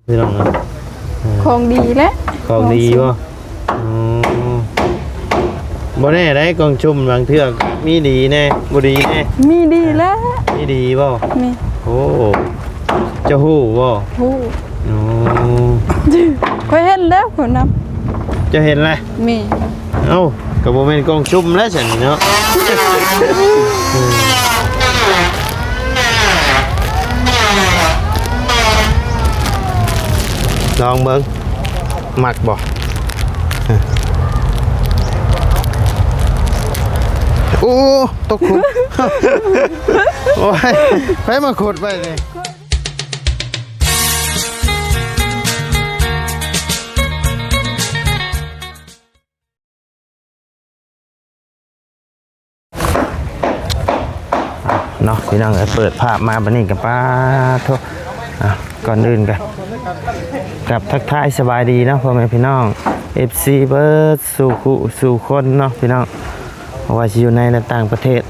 ພີ່ນ້ອງເອີຍ ຂອງດີແຫຼະ ຂອງດີບໍ່? ອໍ ບໍ່ແນ່ໄດ໋ ກ່ອງຊຸ່ມບາງເທື່ອມີດີແນ່ ບໍ່ດີແນ່ ມີດີແຫຼະ ມີດີບໍ່? ມີ ໂອ້ ເຈົ້າຮູ້ບໍ່? ຮູ້ ອໍ ຂ້ອຍເຫັນແລ້ວ ຜູ້ນຳ ເຈົ້າເຫັນແລ້ວ? ມີ ເອົ້າ ກໍບໍ່ແມ່ນກ່ອງຊຸ່ມແລ້ວຊັ້ນເນາະ ລອງເບິ່ງ ມັກບໍ່? ໂອ້ ຕົກຂຸມ ໂອ້ຍ ໃຜມາຂຸດໄວ້ນີ້? ເນາະ ພີ່ນ້ອງເອີຍ ເປີດພາບມາບັດນີ້ກໍ ປາໂທ້ ອ່ະ ກ່ອນອື່ນກໍກາບທັກທາຍສະບາຍດີເນາະ ພໍ່ແມ່ພີ່ນ້ອງ ເອັຟຊີ ເບິດສູ່ຄູ່ສູ່ຄົນເນາະ ພີ່ນ້ອງ ບໍ່ວ່າຊິຢູ່ໃນ ແລະ ຕ່າງປະເທດ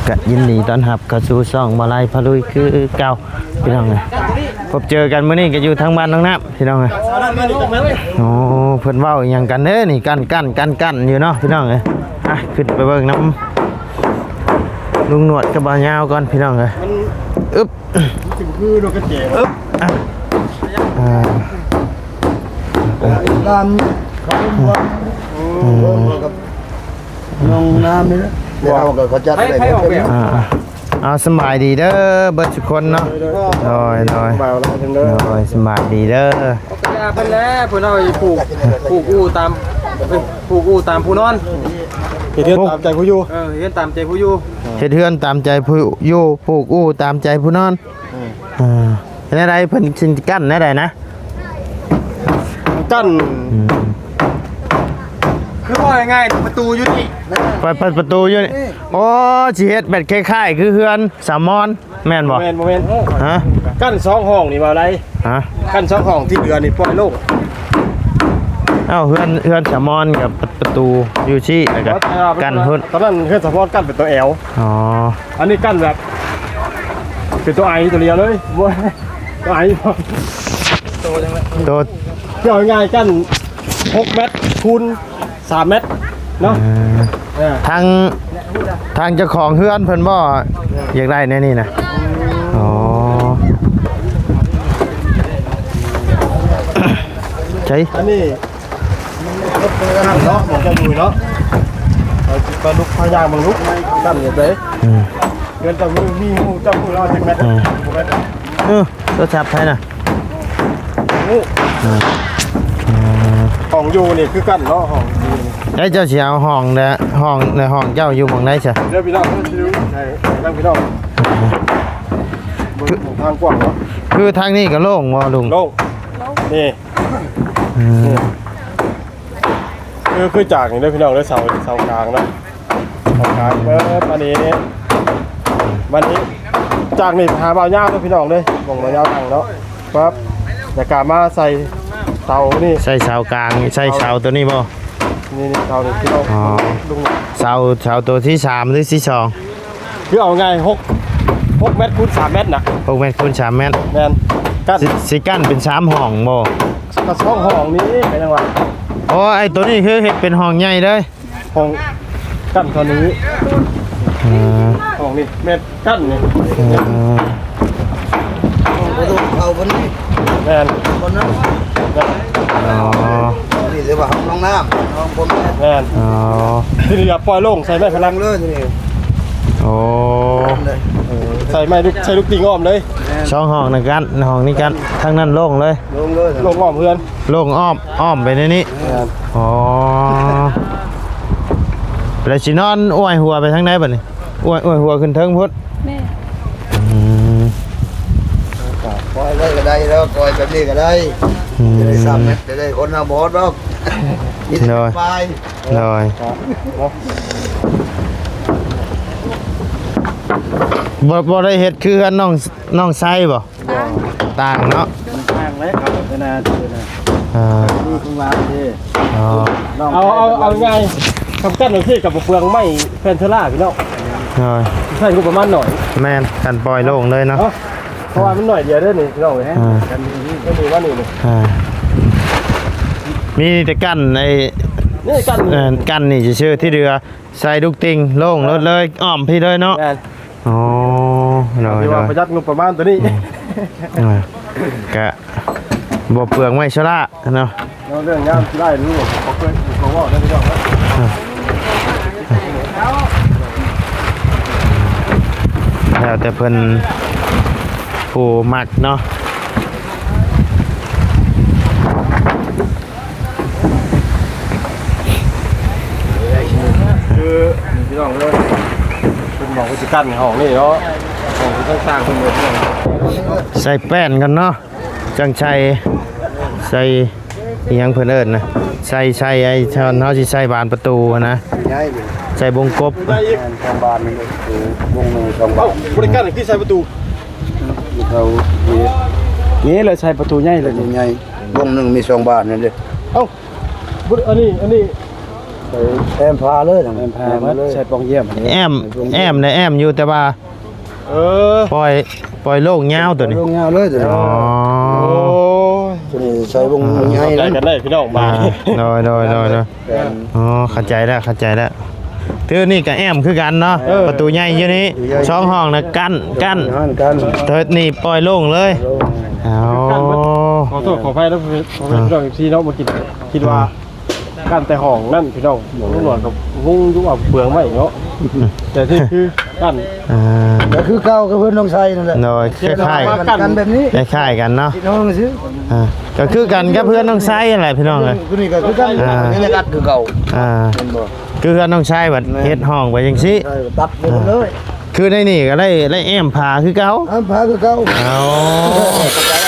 ກະຍິນດີຕ້ອນຮັບເຂົ້າສູ່ຊ່ອງບ່າວໄລພາລຸຍຄືເກົ່າ ພີ່ນ້ອງເອີຍ ພົບເຈີກັນມື້ນີ້ກະຢູ່ທາງບ້ານນ້ອງນ້ຳ ພີ່ນ້ອງເອີຍ ໂອ້ ເພິ່ນເວົ້າອີ່ຫຍັງກັນເດີນີ້ ກັ້ນໆ ກັ້ນໆ ຢູ່ເນາະ ພີ່ນ້ອງເອີຍ ອ່ະ ຂຶ້ນໄປເບິ່ງນຳລຸງໜວດກັບບ່າວຍາວກ່ອນ ພີ່ນ້ອງເອີຍ ອຶບ ຄືນົກກະແຈ ອຶບ ອ່ະ ອ່າ ຕາມເຂົາ ອືມ ເຂົາ ເຂົາ ນ້ອງນ້ຳນີ້ນະ ແຕ່ເຮົາກໍເຂົາຈັດໄດ້ ໃຜ ໃຜອອກແບບ ອ່າ ອ່າ ເອົາ ສະບາຍດີເດີ ເບິດທຸກຄົນເນາະ ໂດຍ ໂດຍ ໂດຍ ສະບາຍດີເດີ ເອົາກະຢາເພິ່ນແຫຼະ ເພິ່ນເອົາໄປປູກ ປູກອູ່ຕາມ ປູກອູ່ຕາມຜູ້ນອນ ເຮັດເຮືອນຕາມໃຈຜູ້ຢູ່ ເອີ ເຮັດຕາມໃຈຜູ້ຢູ່ ເຮັດເຮືອນຕາມໃຈຜູ້ຢູ່ ປູກອູ່ຕາມໃຈຜູ້ນອນ ເອີ ອ່າ ເປັນຈັ່ງໃດ ເພິ່ນຊິກັ້ນແນວໃດນະ? ກັ້ນ ອືມ ຄືເວົ້າງ່າຍໆ ປະຕູຢູ່ນີ້ ປະ ປະ ປະຕູຢູ່ນີ້ ໂອ້ ຊິເຮັດແບບຄ້າຍໆ ຄືເຮືອນສາວມອນ ແມ່ນບໍ່? ບໍ່ແມ່ນ ບໍ່ແມ່ນ ຮະ? ກັ້ນສອງຫ້ອງນີ້ວ່າໄດ໋ ຮະ? ກັ້ນສອງຫ້ອງທີ່ເຫຼືອນີ້ປ່ອຍໂລ່ງ ເອົ້າ ເຮືອນ ເຮືອນສາວມອນກັບປະ ປະຕູຢູ່ຊີ້ ແລ້ວກໍ ອໍ ແຕ່ວ່າ ກັ້ນພຸ້ນ ຕອນນັ້ນເຮືອນສາວມອນກັ້ນເປັນຕົວແອວ ອໍ ອັນນີ້ກັ້ນແບບ ເປັນຕົວໄອຕົວລຽວເລີຍ ບໍ່ ຕົວໄອ ໂຕຈັ່ງໃດ ໂຕ ເວົ້າງ່າຍໆ ກັ້ນຫົກແມັດຄູນສາມແມັດເນາະ ເອີ ເອີ ທາງ ທາງເຈົ້າຂອງເຮືອນເພິ່ນບໍ່ ຢາກໄດ້ແນວນີ້ນະ ອໍ ໃຊ່ ອັນນີ້ ເນາະ ໝ່ອງເຈົ້າຢູ່ເນາະ ເອົາ ປາດຸກພາຍ່າງເບິ່ງລູກ ຊັ້ນແບບໃດ ອືມ ເຮືອນເຈົ້າມີ ມີຮູ້ ເຈົ້າຮູ້ແລ້ວຈັກແມັດ ອືມ ບໍ່ແມ່ນ ເອີ ໂທລະສັບໃຜນະ? ຮູ້ ອືມ ຫ້ອງຢູ່ນີ້ຄືກັນເນາະ ຫ້ອງຢູ່ນີ້ ແລ້ວເຈົ້າຊິເອົາຫ້ອງໃດ ຫ້ອງໃນຫ້ອງເຈົ້າຢູ່ໝ່ອງໃດຊະ? ເດີພີ່ນ້ອງ ໃຫ້ ໃຫ້ທາງພີ່ນ້ອງ ເບິ່ງທາງກວ້າງເນາະ ຄືທາງນີ້ກໍໂລ່ງບໍ່ລຸງ? ໂລ່ງ ນີ້ ອືມ ຄື ຄືຈາກນີ້ເດີພີ່ນ້ອງເດີ ເສົາ ເສົາກາງເນາະ ເສົາກາງ ເອີ ອັນນີ້ ບັດນີ້ ຈາກນີ້ໄປຫາບ່າວຍາວເດີພີ່ນ້ອງເດີ ໝ່ອງບ່າວຍາວນັ່ງເນາະ ປັບ ແລ້ວກະມາໃສ່ເສົານີ້ ໃສ່ເສົາກາງ ໃສ່ເສົາໂຕນີ້ບໍ່? ນີ້ ນີ້ເສົານີ້ພີ່ນ້ອງ ອໍ ລຸງ ເສົາ ເສົາໂຕທີສາມ ຫຼື ທີສອງ? ຄືເອົາງ່າຍ ຫົກ ຫົກແມັດຄູນສາມແມັດນະ ຫົກແມັດຄູນສາມແມັດ ແມ່ນ ກັ້ນ ຊິ ຊິກັ້ນເປັນສາມຫ້ອງບໍ່? ກະສອງຫ້ອງນີ້ກະຍັງວ່າ ອໍ ໄອ້ໂຕນີ້ຄືເຮັດເປັນຫ້ອງໃຫຍ່ເລີຍ ຫ້ອງກັ້ນເທົ່ານີ້ ເອີ ຫ້ອງນີ້ແມ່ນກັ້ນນີ້ ເອີ ຫ້ອງປະຕູເຂົ້າເພິ່ນນີ້ ແມ່ນ ເພິ່ນນະ ອໍ ນີ້ເອີ້ນວ່າຫ້ອງນ້ຳ ຫ້ອງຜົມ ແມ່ນ ອໍ ທີ່ນີ້ກໍປ່ອຍໂລ່ງໃສ່ໄມ້ພະລັງເລີຍ ໂອ້ ເອີ ໃສ່ໄມ້ລູກ ໃສ່ລູກຕິ່ງອ້ອມເລີຍ ສອງຫ້ອງນຳກັນ ຫ້ອງນີ້ກັນ ທາງນັ້ນໂລ່ງເລີຍ ໂລ່ງເລີຍ ໂລ່ງອ້ອມເຮືອນ ໂລ່ງອ້ອມ ອ້ອມໄປໃນນີ້ ແມ່ນ ອໍ ແລ້ວຊິນອນອ້ວຍຫົວໄປທາງໃດບັດນີ້? ອ້ວຍ ອ້ວຍຫົວຂຶ້ນເທິງພຸ້ນ ແມ່ນ ອືມ ກໍປ່ອຍໄວ້ກໍໄດ້ແລ້ວ ປ່ອຍແບບນີ້ກໍໄດ້ ອືມ ຈະໄດ້ສາມແມັດ ຈະໄດ້ຄົນເຮົາບໍ່ຮອດດອກ ມີແຕ່ ໂດຍ ປາຍ ໂດຍ ບໍ່ ບໍ່ໄດ້ເຮັດຄືເຮືອນນ້ອງ ນ້ອງໄຊບໍ່? ຕ່າງ ຕ່າງເນາະ ມັນຕ່າງເລີຍ ເຂົາເປັນນາ ເອີ ມີຂ້າງຫຼັງເດ້ ອໍ ເອົາ ເອົາ ເອົາງ່າຍ ສຳຄັນຈັ່ງຊີ້ກໍບໍ່ເປືອງໄມ້ແຜ່ນເຊີລາພີ່ນ້ອງ ໂດຍ ໃຊ້ງົບປະມານໜ້ອຍ ແມ່ນ ກັນປ່ອຍໂລ່ງເລີຍເນາະ ເນາະ ເພາະວ່າມັນໜ້ອຍດຽວເດີນີ້ພີ່ນ້ອງເອີຍ ອ່າ ກັນນີ້ວ່ານີ້ ອ່າ ມີແຕ່ກັ້ນໄອ້ ນີ້ກັ້ນນີ້ ເອີ ກັ້ນນີ້ຊື່ໆ ທີ່ເຫຼືອໃສ່ລູກຕິ່ງໂລ່ງໂລດເລີຍ ອ້ອມພີ້ເລີຍເນາະ ແມ່ນ ອໍ ໂດຍ ຖືວ່າປະຢັດງົບປະມານໂຕນີ້ ອືມ ອ່າ ກະບໍ່ເປືອງໄມ້ຊະລະເນາະ ເນາະ ເລື່ອງງາມຊິໄດ້ນີ້ ບໍ່ເຄີຍ ບໍ່ເວົ້າໄດ້ພີ່ນ້ອງເນາະ ອ່າ ແລ້ວແຕ່ເພິ່ນຜູ້ມັກເນາະ. ຄືພີ່ນ້ອງເອີຍ ເພິ່ນບອກວ່າຊິກັ້ນຫ້ອງນີ້ເນາະ ຫ້ອງທີ່ສ້າງເພິ່ນເໝິດ ໃສ່ແປ້ນກ່ອນເນາະ ຈັ່ງໃສ່ ໃສ່ອີ່ຫຍັງເພິ່ນເອີ້ນນະ ໃສ່ ໃສ່ໄອ້ ເຮົາຊິໃສ່ບານປະຕູຫັ້ນນະ ໃສ່ວົງກົບ ແມ່ນ ສອງບານນີ້ ວົງໜຶ່ງສອງບານ ເອົ້າ ບໍ່ໄດ້ກັ້ນ ຄືໃສ່ປະຕູ ເຂົາ ນີ້ແຫຼະໃສ່ປະຕູໃຫຍ່ເລີຍ ປະຕູໃຫຍ່ ວົງໜຶ່ງມີສອງບານນັ້ນເດ້ ເອົ້າ ບໍ່ ອັນນີ້ ອັນນີ້ ໃສ່ແອ້ມຝາເລີຍ ແອ້ມຝາ ແອ້ມເລີຍ ໃສ່ປ່ອງຢ້ຽມ ແອ້ມ ແອ້ມນະ ແອ້ມຢູ່ ແຕ່ວ່າ ເອີ ປ່ອຍ ປ່ອຍໂລ່ງຍາວໂຕນີ້ ໂລ່ງຍາວເລີຍໂຕນີ້ ອໍ ໂອ້ຍ ໂຕນີ້ໃສ່ວົງໃຫຍ່ ເຂົ້າໃຈກັນໄດ້ພີ່ນ້ອງ ອ່າ ບາດນີ້ ໂດຍ ໂດຍ ໂດຍ ໂດຍ ອໍ ເຂົ້າໃຈແລ້ວ ເຂົ້າໃຈແລ້ວ ຄືນີ້ກະແອ້ມຄືກັນເນາະ ເອີ ປະຕູໃຫຍ່ຢູ່ນີ້ ຢູ່ໃຫຍ່ ສອງຫ້ອງນະ ກັ້ນ ກັ້ນ ເອີ ນີ້ປ່ອຍໂລ່ງເລີຍ ໂລ່ງ ເອົາ ຂໍໂທດຂໍອະໄພນຳພໍ່ແມ່ພີ່ນ້ອງ ເອັຟຊີ ເນາະ ບໍ່ຄິດ ຄິດວ່າ ອ່າ ກັ້ນແຕ່ຫ້ອງນັ້ນພີ່ນ້ອງ ລຸງຫຼວງກໍງົງຢູ່ວ່າເປືອງໄວ້ເນາະ ແຕ່ທີ່ຄືກັ້ນ ອ່າ ກໍຄືເກົ່າກັບເຮືອນນ້ອງໄຊນັ້ນແຫຼະ ໂດຍ ຄ້າຍໆ ກັນ ກັນແບບນີ້ ຄ້າຍໆກັນເນາະ ພີ່ນ້ອງຊື່ ອ່າ ກໍຄືກັນກັບເຮືອນນ້ອງໄຊນັ້ນແຫຼະພີ່ນ້ອງເອີຍ ຕົວນີ້ກໍຄືກັນ ອ່າ ນີ້ກໍອັດຄືເກົ່າ ອ່າ ແມ່ນບໍ່ ຄືເຮືອນນ້ອງໄຊບັດ ແມ່ນ ເຮັດຫ້ອງໄວ້ຈັ່ງຊີ້ ໃຊ່ ຕັດໄປໝົດເລີຍ ອ່າ ຄືໃນນີ້ກໍໄດ້ ໄດ້ແອ້ມຝາຄືເກົ່າ ແອ້ມຝາຄືເກົ່າ ເອົາ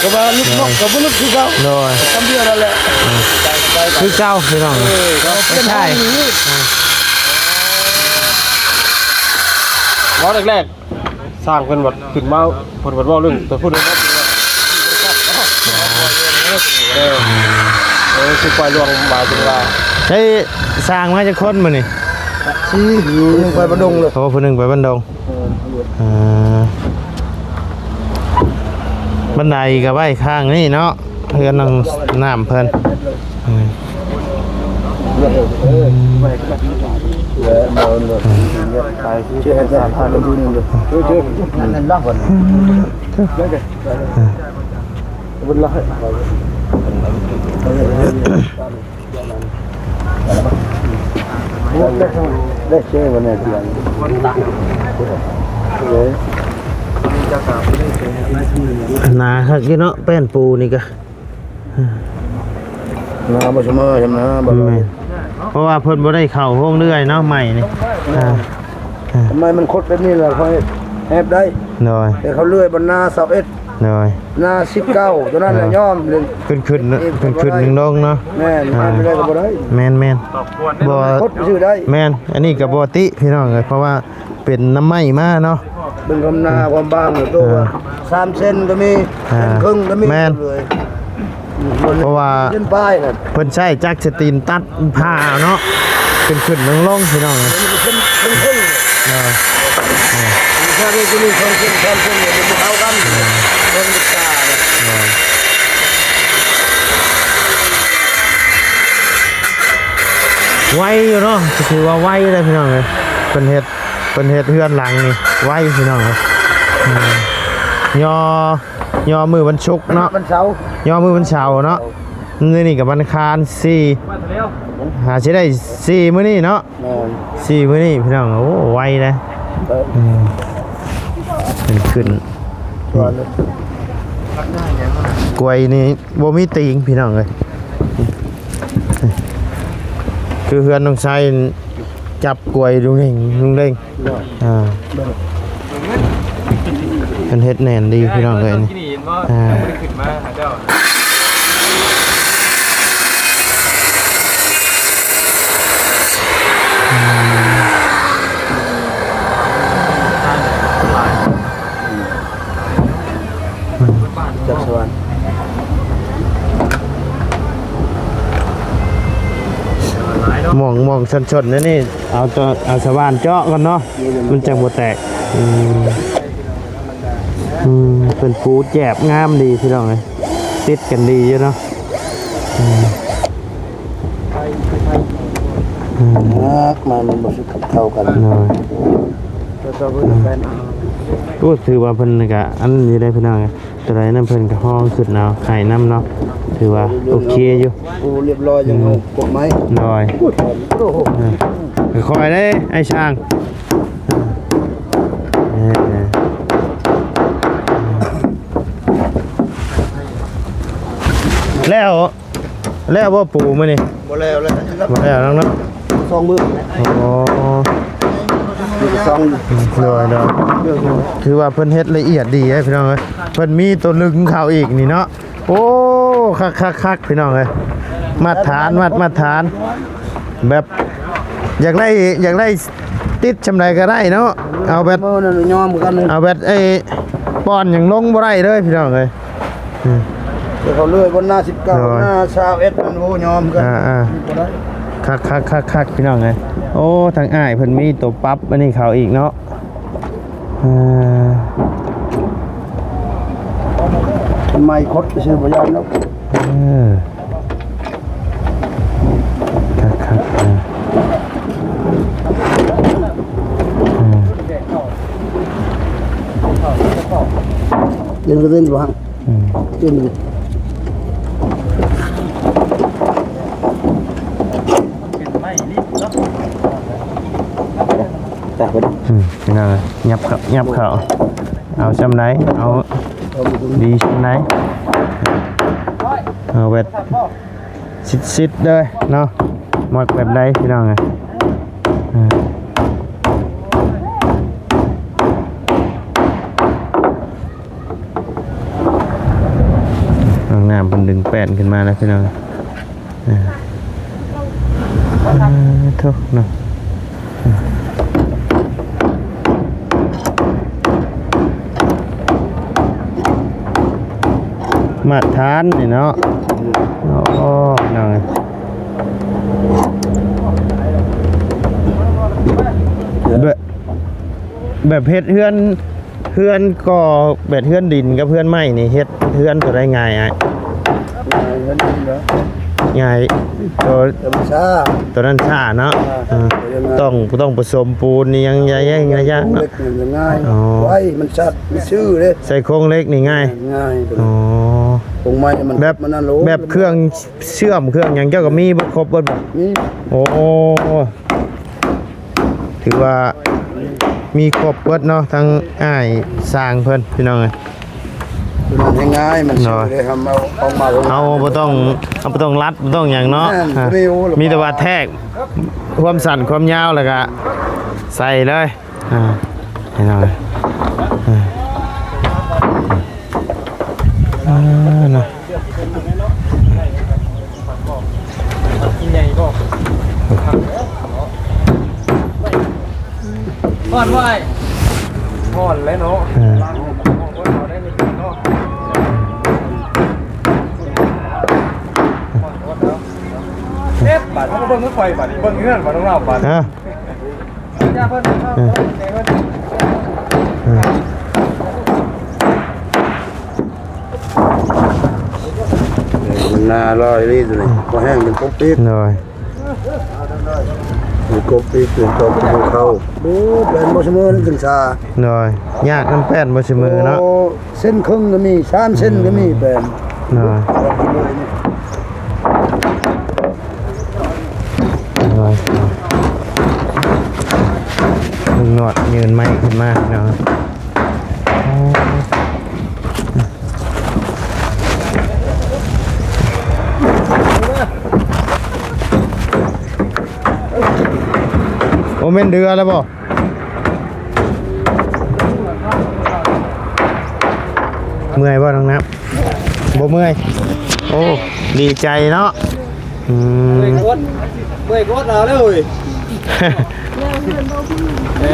ກໍວ່າຫຼຸດເນາະ ກໍບໍ່ຫຼຸດຄືເກົ່າ ໂດຍ ຄຳດຽວນັ້ນແຫຼະ ຄືເກົ່າພີ່ນ້ອງ ເອີ ກໍປ່ຽນໃຫ້ ເວົ້າແລກໆ ສ້າງເພິ່ນບັດຂຶ້ນມາ ເພິ່ນບັດເວົ້າເລື່ອງແຕ່ຜູ້ໃດເນາະ ເອີ ເອີ ຄືປ່ອຍຫຼວງ ໝາຍເຖິງວ່າ ໃຊ້ສ້າງມາຈັກຄົນມື້ນີ້ ສີ່ ຜູ້ໜຶ່ງໄປບ້ານດົງເລີຍ ໂອ້ ຜູ້ໜຶ່ງໄປບ້ານດົງ ອ່າ ບັນໄດກໍໄວ້ຂ້າງນີ້ເນາະ ເຮືອນນ້ອງນ້ຳເພິ່ນ ອ່າ ໜາຄັກຢູ່ເນາະ ແປ້ນປູນີ້ກະ ໜາບໍ່ສະເໝີຊັ້ນນະ ບໍ່ ແມ່ນ ເພາະວ່າເພິ່ນບໍ່ໄດ້ເຂົ້າໂຮງເລື່ອຍເນາະ ໄມ້ນີ້ ອ່າ ອ່າ ໄມ້ມັນຄົດແບບນີ້ລະ ຄ່ອຍແອບໄດ້ ໂດຍ ແຕ່ເຂົາເລື່ອຍບັນນາຊາວເອັດ ໂດຍ ນາສິບເກົ້າ ຕົວນັ້ນແຫຼະ ອ່າ ຍອມ ຂຶ້ນໆ ເອີ ຂຶ້ນໆລົງໆເນາະ ແມ່ນ ອ່າ ໄປໄດ້ກໍບໍ່ໄດ້ ແມ່ນໆ ບໍ່ ຄົດຊື່ໄດ້ ແມ່ນ ອັນນີ້ກໍບໍ່ຕິພີ່ນ້ອງເອີຍ ເພາະວ່າເປັນນຳໄມ້ມາເນາະ ເບິ່ງຄວາມໜາ ອ່າ ຄວາມບາງໂຕ ອ່າ ສາມເຊັນກໍມີ ອ່າ ເຊັນເຄິ່ງກໍມີ ແມ່ນ ເລີຍ ເພາະວ່າເພິ່ນໃຊ້ຈັກສະຕີນຕັດຜ່າເນາະ ຂຶ້ນໆລົງໆ ພີ່ນ້ອງ ເປັນເຄິ່ງໆ ເອີ ເອີ ແຕ່ວ່າຕົວນີ້ສອງເສັ້ນສາມເສັ້ນນີ້ມັນເທົ່າກັນ ເອີ ເບິ່ງສຶກສາ ເອີ ໄວຢູ່ເນາະ ຖືວ່າໄວເລີຍພີ່ນ້ອງເອີຍ ເພິ່ນເຮັດ ເພິ່ນເຮັດເຮືອນຫຼັງນີ້ໄວພີ່ນ້ອງເອີຍ ເອີ ຍໍ ຍໍມື້ວັນສຸກເນາະ ວັນເສົາ ຍໍມື້ວັນເສົາເນາະ ມື້ນີ້ກໍວັນອັງຄານ ສີ່ ຫາຊິໄດ້ ສີ່ ມື້ນີ້ເນາະ ແມ່ນ ສີ່ ມື້ນີ້ພີ່ນ້ອງ ໂອ້ ໄວເດ້ ເອີ ເອີ ເປັນຂຶ້ນ ກວຍນີ້ບໍ່ມີຕີງພີ່ນ້ອງເອີຍ ຄືເຮືອນນ້ອງໄຊ ຈັບກວຍລຸງເຫຼັງ ລຸງເຫຼັງ ອ່າ ເພິ່ນເຮັດແໜ້ນດີພີ່ນ້ອງເອີຍນີ້ ອ່າ ຈັກສະຫວ່ານ ໝ່ອງ ໝ່ອງຊົນໆ ແນວນີ້ ເອົາ ເອົາສະຫວ່ານເຈາະກ່ອນເນາະ ມັນຈັ່ງບໍ່ແຕກ ອືມ. ອືມ ເພິ່ນປູແຈບງາມດີພີ່ນ້ອງເອີຍ ຕິດກັນດີຢູ່ເນາະ. ອືມ ອືມ ມັກ ມັນບໍ່ຄືເຂົ້າກັນ ໂດຍ ອືມ ໂອ້ ຖືວ່າເພິ່ນກະອັນນີ້ໄດ້ພີ່ນ້ອງເອີຍ. ຕົວໃດນັ້ນເພິ່ນກໍຮອງຂຶ້ນເອົາໃຫ້ນຳເນາະ ຖືວ່າໂອເຄຢູ່. ໂອ້ ລຽບຮ້ອຍ ຍັງ ອືມ ກົດໄມ້ ໂດຍ ໂອ້ໂຫ ເອີ ຄ່ອຍໆເດ້ອ້າຍຊ່າງ ເອີ ແລ້ວ ແລ້ວບໍ່ປູມື້ນີ້? ບໍ່ແລ້ວ ແລ້ວ ບໍ່ແລ້ວນຳເນາະ ສອງມື້ ອໍ ສອງ ໂດຍ ໂດຍ ຖືວ່າເພິ່ນເຮັດລະອຽດດີເດ້ພີ່ນ້ອງເອີຍ ເພິ່ນມີຕົວລຶງເຂົ້າອີກນີ້ເນາະ. ໂອ້ ຄັກໆໆ ພີ່ນ້ອງເອີຍ ມາດຖານ ມາດ ມາດຖານ ແບບ ຢາກໄດ້ ຢາກໄດ້ຕິດຊ່ຳໃດກໍໄດ້ເນາະ ເອົາແບບ ເອີ ນັ້ນຍອມຄືກັນ ເອົາແບບໄອ້ປ້ອນຫຍັງລົງບໍ່ໄດ້ເລີຍພີ່ນ້ອງເອີຍ. ອືມ ເຂົາເລີຍ ບ່ອນໜ້າສິບເກົ້າ ໂດຍ ໜ້າຊາວເອັດ ນັ້ນ ໂອ້ ຍອມຄືກັນ ອ່າໆ ບໍ່ໄດ້ ຄັກໆໆໆ ພີ່ນ້ອງເອີຍ. ໂອ້ ທາງອ້າຍເພິ່ນມີຕົວປັບອັນນີ້ເຂົ້າອີກເນາະ. ເອີ ມັນໄໝ້ຄົດຊື່ບໍ່ຢ້ານດອກ ເອີ ຄັກໆ ເອີ ເອີ ເປັນກະເປັນບໍ່? ອືມ ເປັນ ມັນເປັນໄມ້ລິບເນາະ ຈ້າ ເພິ່ນ ອືມ ພີ່ນ້ອງ ຫຍັບເຂົ້າ ຫຍັບເຂົ້າ ເອົາຊ່ຳໃດ ເອົາດີຊ່ຳໃດ ເອົາແບບຊິດໆເດີເນາະ ມັກແບບໃດ ພີ່ນ້ອງເອີຍ. ອ່າ ຫ້ອງນ້ຳເພິ່ນດຶງແປ້ນຂຶ້ນມາແລ້ວ ພີ່ນ້ອງ. ອ່າ ໂທ້ເນາະ ມາດຖານນີ້ເນາະ. ໂອ້ ພີ່ນ້ອງເອີຍ ແບບ ແບບເຮັດເຮືອນ ເຮືອນກໍແບບເຮືອນດິນກັບເຮືອນໄມ້ນີ້ ເຮັດເຮືອນຕົວໃດງ່າຍອ້າຍ? ງ່າຍ ເຮືອນດິນເນາະ ງ່າຍ ຕົວ ຕົວນັ້ນຊ້າ ຕົວນັ້ນຊ້າເນາະ. ອ່າ ເອີ ຕົວນັ້ນງ່າຍ ຕ້ອງ ຕ້ອງປະສົມປູນອີ່ຫຍັງ ຢ່າແຍ່ງ ຢ່າຍາກເນາະ. ເຫຼັກນີ້ມັນງ່າຍ ອໍ ໄວ້ ມັນຊັດ ມັນຊື່ເດ້ ໃສ່ໂຄງເຫຼັກນີ້ງ່າຍ ງ່າຍ. ອໍ ໂຄງໄມ້ມັນ ແບບ ມັນນັ້ນໂລດ ແບບເຄື່ອງເຊື່ອມເຄື່ອງຫຍັງເຈົ້າກໍມີບໍ່ ຄົບເບິດບໍ່? ມີ ໂອ້ ຖືວ່າມີຄົບເບິດເນາະ ທັງອ້າຍຊ່າງເພິ່ນ ພີ່ນ້ອງເອີຍ. ຕົວນັ້ນແຮງງ່າຍ ມັນ ໂດຍ ຊິໄດ້ທຳເອົາອອກມາ ເຮົາບໍ່ຕ້ອງ ເຮົາບໍ່ຕ້ອງລັດ ບໍ່ຕ້ອງຫຍັງເນາະ. ແມ່ນ ອ່າ ມີແຕ່ວ່າແທກຄວາມສັ້ນຄວາມຍາວ ແລ້ວກະໃສ່ເລີຍ. ອ່າ ພີ່ນ້ອງເອີຍ ອ່າ ອ່າ ເນາະ ກິນໃຫຍ່ບໍ່? ຮ້ອນບໍ່ອ້າຍ? ຮ້ອນແຫຼະເນາະ. ອ່າ ເຈັບບາດ ເບິ່ງຄືຂ້ອຍບາດ ເບິ່ງເຮືອນບາດ ນ້ອງລາວບາດ. ອ່າ ເອີ ເອີ ມັນໜ້າລອຍອີ່ຫຼີຕົວນີ້. ອືມ ພໍແຫ້ງເປັນກົບອີກ ໂດຍ ເປັນກົບອີກ ເປັນຕົວເຂົ້າ. ໂອ້ ແປ້ນບໍ່ສະເໝີນັ້ນຂຶ້ນຊາ ໂດຍ ຍາກນຳແປ້ນບໍ່ສະເໝີເນາະ. ໂອ້ ເຊັນເຄິ່ງກໍມີ ສາມເຊັນກໍມີ ອືມ ແປ້ນ ໂດຍ ລຸງໜວດຍື່ນໄມ້ຂຶ້ນມາເນາະ. ໂອ້ ແມ່ນເດືອແລ້ວບໍ່? ເມື່ອຍບໍ່ນ້ອງນ້ຳ? ບໍ່ເມື່ອຍ. ໂອ້ ດີໃຈເນາະ. ອືມ ເມື່ອຍກໍອົດ ເມື່ອຍກໍອົດເອົາເລີຍ. ເອີ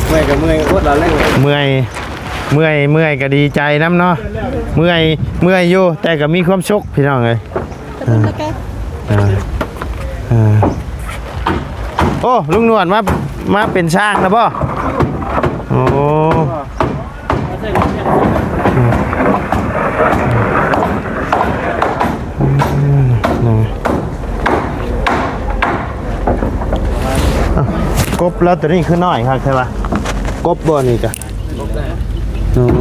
ເມື່ອຍກໍເມື່ອຍ ກໍອົດເອົາເລີຍ. ເມື່ອຍ ເມື່ອຍ ເມື່ອຍກໍດີໃຈນຳເນາະ. ເມື່ອຍ ເມື່ອຍຢູ່ ແຕ່ກໍມີຄວາມສຸກ ພີ່ນ້ອງເອີຍ. ອ່າ ອ່າ ໂອ້ ລຸງໜວດມາ ມາເປັນຊ່າງແລ້ວບໍ່? ໂອ້ ເ ກົບແລ້ວ ໂຕນີ້ຄືນ້ອຍຄັກແທ້ວະ. ກົບບໍ່ນີ້ກະ?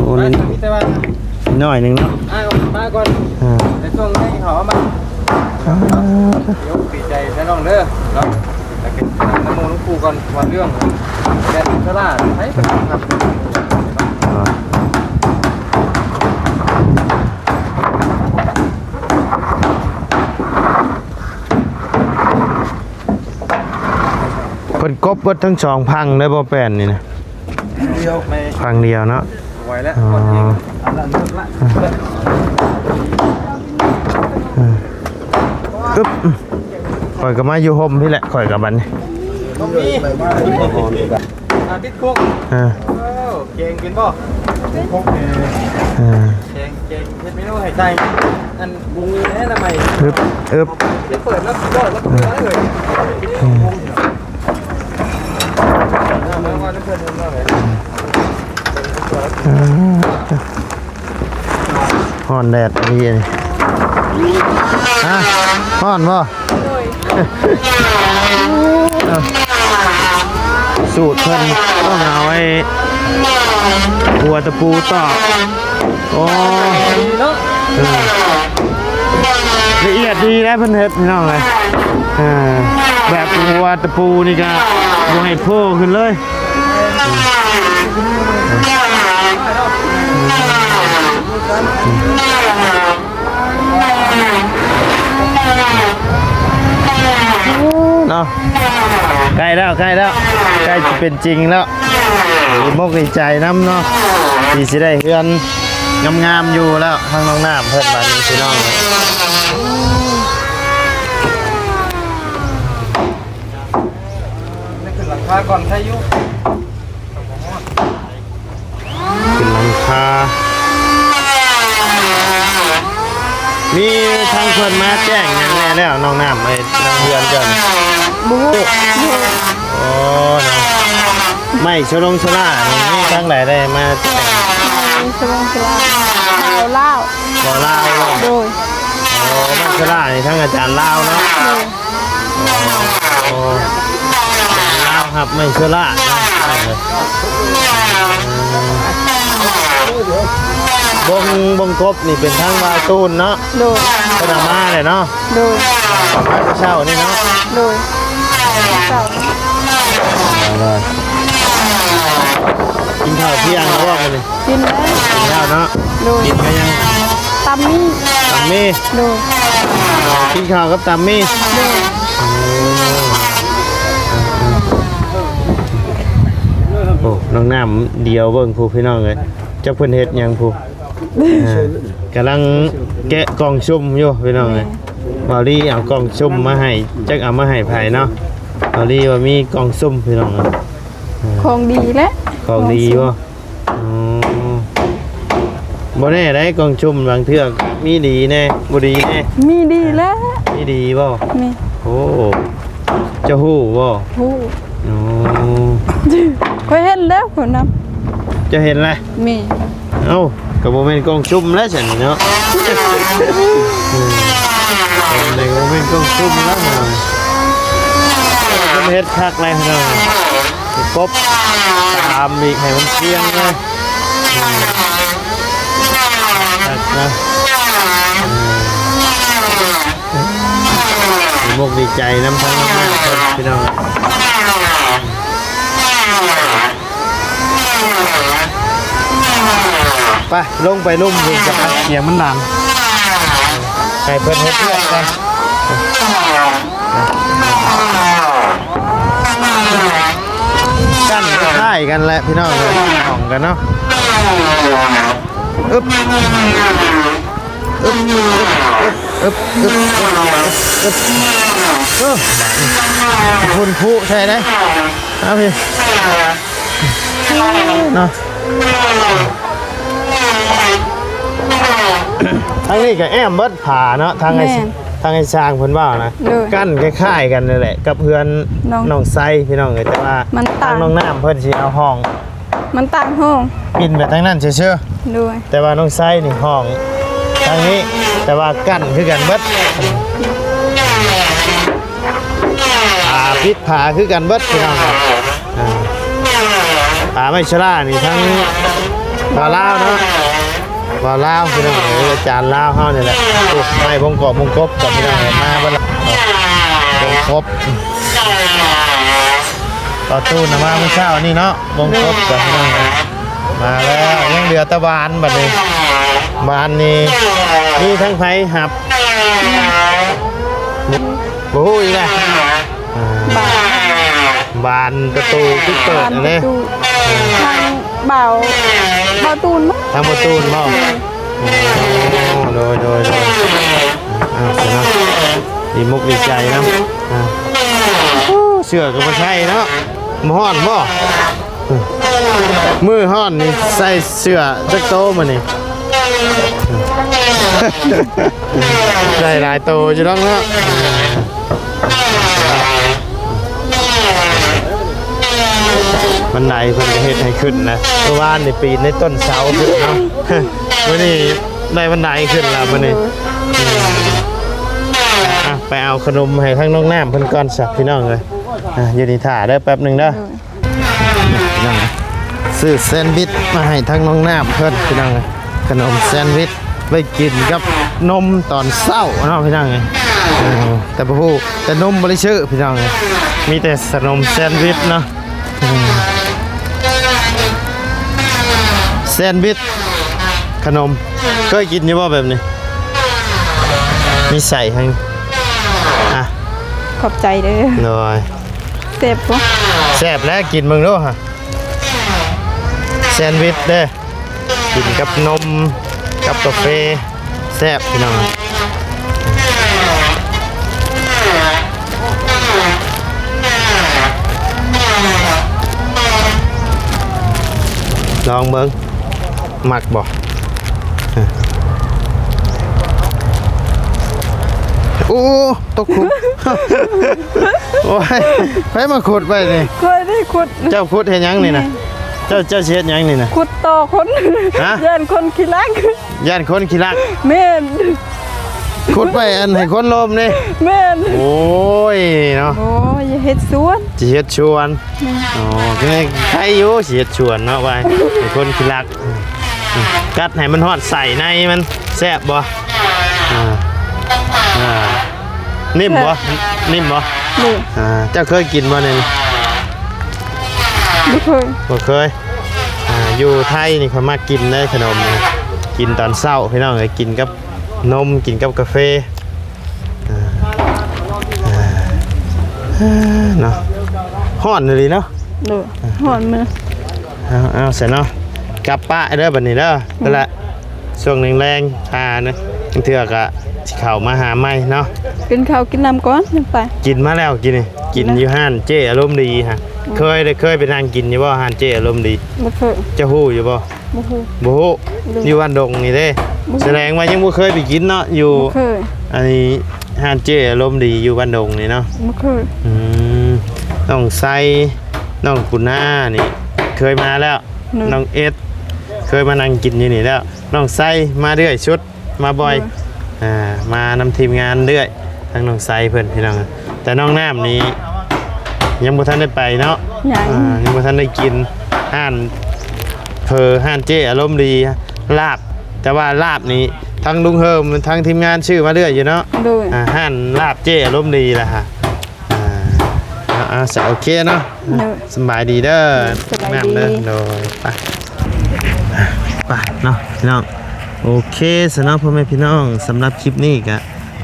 ໂອ້ ນີ້ ມີແຕ່ວ່າ ນ້ອຍໜຶ່ງເນາະ. ອ້າຍອອກມາກ່ອນ ອ່າ ໃນຊ່ວງນີ້ເຂົາເອົາມາ ອ່າ ດີໃຈເດີນ້ອງເດີເນາະ. ແລ້ວກໍນຳໝູ່ນຳຄູ່ກ່ອນ ວ່າເລື່ອງແມ່ນສະຫຼາດໃຜເປັນຄົນຮັບ ອ່າ ເພິ່ນກົບເບິດທັງສອງພັງເລີຍບໍ່ ແປ້ນນີ້ນະ? ດຽວ ພັງດຽວເນາະ. ໄວແລ້ວ ອໍ ອັນນັ້ນເລີກລະ ອຶບ ຂ້ອຍກໍມາຢູ່ຮົ່ມພີ້ແຫຼະ ຂ້ອຍກໍບັດນີ້ ບໍ່ມີ ອ່າ ຕິດຄຸກ ອ່າ ໂອ້ ເກັ່ງເປັນບໍ່? ຕິດຄຸກ ອ່າ ເກັ່ງ ເກັ່ງ ເຮັດເມນູໃຫ້ໄກ່ ອັນ ບໍ່ມີແນ່ນະໃໝ່ ອຶບ ອຶບ ໄດ້ເປີດແລ້ວ ສຸດຍອດແລ້ວ ເປີດເລີຍ ອືມ ອ່າ ຮ້ອນແດດອີ່ຫຼີນີ້ ຮະ ຮ້ອນບໍ່? ໂດຍ ສູດເພິ່ນຕ້ອງເອົາໄອ້ ຫົວຕະປູຕອກ. ໂອ້ ເນາະ ເອີ ລະອຽດດີໄດ໋ເພິ່ນເຮັດ ພີ່ນ້ອງເອີຍ. ເອີ ແບບຫົວຕະປູນີ້ກະບໍ່ໃຫ້ໂຜ່ຂຶ້ນເລີຍ. ເນາະ ໃກ້ແລ້ວ ໃກ້ແລ້ວ ໃກ້ຈະເປັນຈິງແລ້ວ. ດີມົກດີໃຈນຳເນາະ ທີ່ຊິໄດ້ເຮືອນງາມໆຢູ່ແລ້ວ ທາງນ້ອງນ້ຳເພິ່ນ ບາດນີ້ພີ່ນ້ອງ. ໄດ້ຂຶ້ນຫຼັງຄາກ່ອນ ໃຄຢູ່. ຂຶ້ນຫຼັງຄາ ມີທາງເພິ່ນມາແຈ້ງຫຍັງແດ່ແລ້ວ ນ້ອງນ້ຳ ໄອ້ທາງເຮືອນເຈົ້ານີ້? ບໍ່ຮູ້ ບໍ່ຮູ້. ອໍ ເນາະ ໄມ້ສະຫຼົງສະຫຼານີ້ ມີທາງໃດໄດ້ມາແຈ້ງ? ໄມ້ສະຫຼົງສະຫຼາ ເວົ້າລາວ ເວົ້າລາວເນາະ? ໂດຍ. ອໍ ໄມ້ສະຫຼານີ້ທາງອາຈານລາວເນາະ? ໂດຍ. ອໍ ລາວຮັບໄມ້ໂຊລາເນາະ. ເອີ ບົງ ບົງກົບນີ້ເປັນທາງວ່າຕູນເນາະ? ໂດຍ. ເພິ່ນເອົາມາແຫຼະເນາະ? ໂດຍ. ມາແຕ່ເຊົ້ານີ້ເນາະ? ໂດຍ ເຊົ້າ. ກິນເຂົ້າທ່ຽງແລ້ວບໍ່ມື້ນີ້? ກິນແລ້ວ ກິນແລ້ວເນາະ. ໂດຍ. ກິນກັບຫຍັງ? ຕຳໝີ່ ຕຳໝີ່. ໂດຍ. ກິນເຂົ້າກັບຕຳໝີ່. ໂດຍ. ໂອ້ ນ້ອງນ້ຳດຽວເບິ່ງພຸ້ນພີ່ນ້ອງເອີຍ ຈັກເພິ່ນເຮັດຫຍັງພຸ້ນ. ອ່າ ກຳລັງແກະກ່ອງຊຸ່ມຢູ່ພີ່ນ້ອງເອີຍ. ເບົາລີເອົາກ່ອງຊຸ່ມມາໃຫ້ ຈັກເອົາມາໃຫ້ໃຜເນາະ. ເບົາລີວ່າມີກ່ອງຊຸ່ມພີ່ນ້ອງເອີຍ. ຂອງດີແຫຼະ ຂອງດີບໍ່? ອໍ ບໍ່ແນ່ໃດ໋ ກ່ອງຊຸ່ມບາງເທື່ອມີດີແນ່ ບໍ່ດີແນ່. ມີດີແຫຼະ. ມີດີບໍ່? ມີ. ໂອ້ ເຈົ້າຮູ້ບໍ່? ຮູ້. ໂອ້ ຂ້ອຍເຫັນແລ້ວ ຄົນນຳ. ເຈົ້າເຫັນແລ້ວ? ມີ. ເອົ້າ ກໍບໍ່ແມ່ນກ່ອງຊຸ່ມແລ້ວຊັ້ນເນາະ. ເອີ ກໍບໍ່ແມ່ນກ່ອງຊຸ່ມແລ້ວ. ເພິ່ນເຮັດຄັກແລ້ວເນາະ. ກົບຕາມອີກໃຫ້ມັນທ່ຽງເລີຍ. ຄັກນະ. ດີມົກດີໃຈນຳທັງນ້ອງໆເພິ່ນພີ່ນ້ອງ. ໄປ ລົງໄປລຸ່ມພຸ້ນ ສຽງມັນດັງ. ໃຫ້ເພິ່ນເຮັດວຽກກ່ອນ. ກັນຄ້າຍກັນແຫຼະພີ່ນ້ອງເອີຍ ຂອງກັນເນາະ. ອຶບ ອຶບ ອຶບ ອຶບ ເອີ ພຸ້ນພຸໃສ່ເດ້. ເອົາພີ່ ເນາະ ທາງນີ້ກໍແອ້ມເບິດ ຝາເນາະ ທາງໄອ້ ແມ່ນ ທາງໄອ້ຊ່າງເພິ່ນເວົ້ານະ. ໂດຍ. ກັ້ນຄ້າຍໆກັນນັ້ນແຫຼະກັບເຮືອນນ້ອງ ນ້ອງໄຊພີ່ນ້ອງເອີຍ ແຕ່ວ່າ ມັນຕ່າງ ທາງນ້ອງນ້ຳເພິ່ນຊິເອົາຫ້ອງ ມັນຕ່າງຫ້ອງ ປິ່ນໄປທາງນັ້ນຊື່ໆ. ໂດຍ. ແຕ່ວ່ານ້ອງໄຊນີ້ຫ້ອງທາງນີ້ ແຕ່ວ່າກັ້ນຄືກັນເບິດ ຝາ ປິດຝາຄືກັນເບິດພີ່ນ້ອງ. ອ່າ ປາໄມ້ຊະລານີ້ທັງບ່າວລາວເນາະ ບ່າວລາວພີ່ນ້ອງເອີຍ ອາຈານລາວເຮົານີ້ແຫຼະ ໂອ້ ໄມ້ບົງກອບບົງກົບກັບພີ່ນ້ອງເອີຍ ມາເບິດລະ ບົງກົບ ປະຕູນະມາມື້ເຊົ້ານີ້ເນາະ ບົງກົບກັບພີ່ນ້ອງເອີຍ ມາແລ້ວ ຍັງເຫຼືອແຕ່ບານບັດນີ້ ບານນີ້ມີທັງໃຜຮັບ ບໍ່ຮູ້ອີກແຫຼະ ອ່າ ບານ ບານປະຕູປິດເປີດ ບານ ອັນນີ້ ປະຕູ ທາງບ່າວ ບ່າວຕູນບໍ່ ທາງບ່າວຕູນບໍ່ ໂດຍ ໂອ້ ໂດຍ ໂດຍ ໂດຍ ອ່າ ເນາະ ດີມຸກດີໃຈນຳ ອ່າ ໂອ້ ເສື້ອກໍບໍ່ໃສ່ເນາະ ບໍ່ຮ້ອນບໍ່? ມື້ຮ້ອນນີ້ໃສ່ເສື້ອຈັກໂຕມື້ນີ້? ໃສ່ຫຼາຍໂຕຢູ່ດອກເນາະ ບັນໄດເພິ່ນກໍເຮັດໃຫ້ຂຶ້ນນະ ເມື່ອວານນີ້ປີນໃນຕົ້ນເສົາຂຶ້ນເນາະ ມື້ນີ້ໄດ້ບັນໄດຂຶ້ນແລ້ວມື້ນີ້ ອ່ະ ໄປເອົາຂະໜົມໃຫ້ທາງນ້ອງນ້ຳເພິ່ນກ່ອນຊະ ພີ່ນ້ອງເອີຍ ອ່ະ ຢູ່ນີ້ຖ້າເດີ ແປັບໜຶ່ງເດີ. ພີ່ນ້ອງ ຊື້ແຊນວິດມາໃຫ້ທັງນ້ອງນ້ຳເພິ່ນ ພີ່ນ້ອງ ຂະໜົມແຊນວິດໄວ້ກິນກັບນົມຕອນເຊົ້າເນາະ ພີ່ນ້ອງ ເອີ ແຕ່ບໍ່ຮູ້ ແຕ່ນົມບໍ່ໄດ້ຊື້ ພີ່ນ້ອງ ມີແຕ່ຂະໜົມແຊນວິດເນາະ ແຊນວິດ ຂະໜົມ ເຄີຍກິນຢູ່ບໍ່ແບບນີ້? ມີໃສ່ໃຫ້ ອ່ະ ຂອບໃຈເດີ ໂດຍ ແຊບບໍ່? ແຊບແຫຼະ ກິນເບິ່ງດູຫະ ແຊນວິດເດ້ ກິນກັບນົມ ກັບກາເຟ ແຊບ ພີ່ນ້ອງ ລອງເບິ່ງ ມັກບໍ່? ໂອ້ ຕົກຂຸມ ໂອ້ຍ ໃຜມາຂຸດໄວ້ນີ້? ຂ້ອຍໄດ້ຂຸດ ເຈົ້າຂຸດເຮັດຫຍັງນີ້ນະ? ນີ້ ເຈົ້າ ເຈົ້າຊິເຮັດຫຍັງນີ້ນະ? ຂຸດຕໍ່ຄົນ ຮະ? ຢ້ານຄົນຂີ້ລັກ ຢ້ານຄົນຂີ້ລັກ ແມ່ນ ຂຸດໄວ້ອັນໃຫ້ຄົນລົມນີ້ ແມ່ນ ໂອ້ຍເນາະ ໂອ້ຍ ຢ່າເຮັດສວນ ຊິເຮັດສວນ ອໍ ກໍໃຄຢູ່ ຊິເຮັດສວນເນາະ ວ່າໃຫ້ຄົນຂີ້ລັກ ກັດໃຫ້ມັນຮອດໄສ້ໃນມັນ ແຊບບໍ່? ອ່າ ອ່າ ນິ້ມບໍ່? ແຊບ ນິ້ມບໍ່? ນີ້ ອ່າ ເຈົ້າເຄີຍກິນບໍ່ນີ້? ບໍ່ເຄີຍ ບໍ່ເຄີຍ ອ່າ ຢູ່ໄທນີ້ເຂົາມັກກິນເດ້ຂະໜົມນີ້ ກິນຕອນເຊົ້າ ພີ່ນ້ອງເອີຍ ກິນກັບນົມ ກິນກັບກາເຟ ອ່າ ອ່າ ເນາະ ຮ້ອນອີ່ຫຼີເນາະ ໂດຍ ອ່າ ຮ້ອນມື້ ເອົາ ເອົາຊະເນາະ ກັບປະເດີບັດນີ້ເດີ ອືມ ນັ້ນແຫຼະ ຊ່ວງແລງໆ ຖ້ານະ ບາງເທື່ອກໍຊິເຂົ້າມາຫາໃໝ່ເນາະ ກິນເຂົ້າກິນນ້ຳກ່ອນ ຈັ່ງໄປ ກິນມາແລ້ວກິນນີ້ ກິນຢູ່ຮ້ານເຈ້ອາລົມດີຫະ ອືມ ເຄີຍເດ້ ເຄີຍໄປນັ່ງກິນຢູ່ບໍ່ຮ້ານເຈ້ອາລົມດີ? ບໍ່ເຄີຍ ເຈົ້າຮູ້ຢູ່ບໍ່? ບໍ່ຮູ້ ບໍ່ຮູ້ ໂດຍ ຢູ່ບ້ານດົງນີ້ເດ້ ບໍ່ຮູ້ ສະແດງວ່າຍັງບໍ່ເຄີຍໄປກິນເນາະ ຢູ່ ບໍ່ເຄີຍ ອັນນີ້ຮ້ານເຈ້ອາລົມດີຢູ່ບ້ານດົງນີ້ເນາະ ບໍ່ເຄີຍ ອືມ ນ້ອງໄຊ ນ້ອງປູນານີ້ເຄີຍມາແລ້ວ ໂດຍ ນ້ອງເອັດເຄີຍມານັ່ງກິນຢູ່ນີ້ແລ້ວ ນ້ອງໄຊມາເລື້ອຍສຸດ ມາບ່ອຍ ໂດຍ ອ່າ ມານຳທີມງານເລື້ອຍ ທາງນ້ອງໄຊເພິ່ນ ພີ່ນ້ອງ ແຕ່ນ້ອງນ້ຳນີ້ຍັງບໍ່ທັນໄດ້ໄປເນາະ ຍັງ ອ່າ ຍັງບໍ່ທັນໄດ້ກິນ ຮ້ານເຝີ ຮ້ານເຈ້ອາລົມດີ ລາບ ແຕ່ວ່າລາບນີ້ທາງລຸງເຮີມ ທາງທີມງານຊື້ມາເລື້ອຍຢູ່ເນາະ ໂດຍ ອ່າ ຮ້ານລາບເຈ້ອາລົມດີລະຫະ ອ່າ ເອົາ ເອົາ ໂອເຄເນາະ ໂດຍ ສະບາຍດີເດີ ສະບາຍດີ ໂດຍ ໄປ ໄປເນາະພີ່ນ້ອງ ໂອເຄຊະເນາະ ພໍ່ແມ່ພີ່ນ້ອງ ສຳລັບຄລິບນີ້ກະ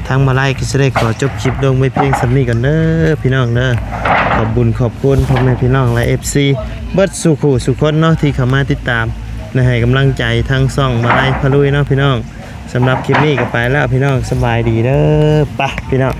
ທາງມາໄລກໍຊິໄດ້ຂໍຈົບຄລິບລົງໄວ້ພຽງສ່ຳນີ້ກ່ອນເດີພີ່ນ້ອງເດີ ຂອບບຸນຂອບຄຸນພໍ່ແມ່ພີ່ນ້ອງ ແລະ ເອັຟຊີ ເບິດສູ່ຄູ່ສູ່ຄົນເນາະ ທີ່ເຂົ້າມາຕິດຕາມ ແລະ ໃຫ້ກຳລັງໃຈທາງຊ່ອງມາໄລພາລຸຍເນາະພີ່ນ້ອງ ສຳລັບຄລິບນີ້ກໍໄປແລ້ວພີ່ນ້ອງ ສະບາຍດີເດີ ໄປພີ່ນ້ອງ.